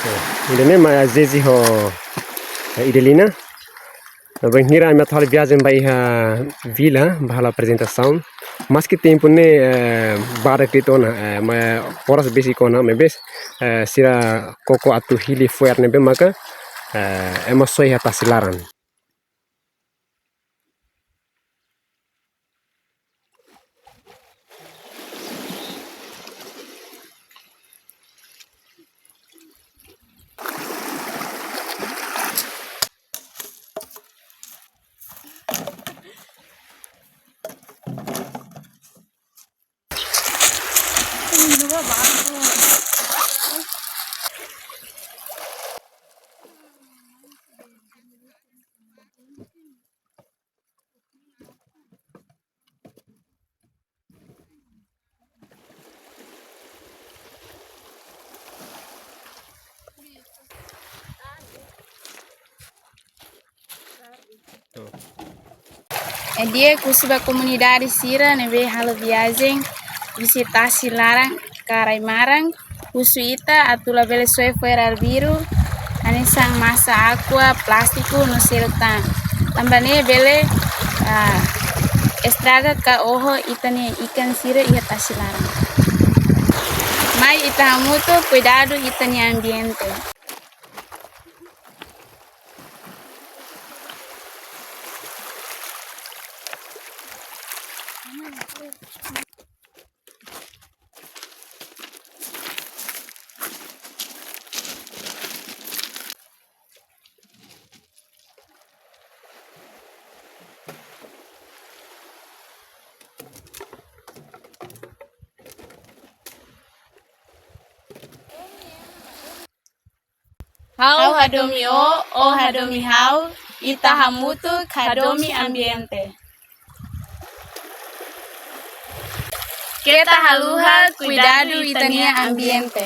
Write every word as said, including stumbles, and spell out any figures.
Ida-ne'e mak Zezi ho, eh, Idelina. Bainhira ami atu halo viajen ba iha vila, ba halo aprezentasaun. Maski tempu ne'e, eh, badak de'it ona, eh, maibé oras besik ona, maibé, eh, sira koko atu hili fo'er ne'ebé maka, eh, ema soe iha tasi laran. Di'ak, husu ba komunidade sira ne'ebé halo viajen husi tasi laran ka rai-maran, husu ita atu labele soe fo'er arbiru, hanesan masa Aqua, plástiku no seluk tan. Tanba ne'e bele, ah, estraga ka oho ita-nia ikan sira iha tasi laran. Mai ita hamutuk kuidadu ita-nia ambiente. Ha'u hadomi ó, ó hadomi ha'u, ita hamutuk hadomi ambiente. Keta haluha kuidadu ita-nia ambiente.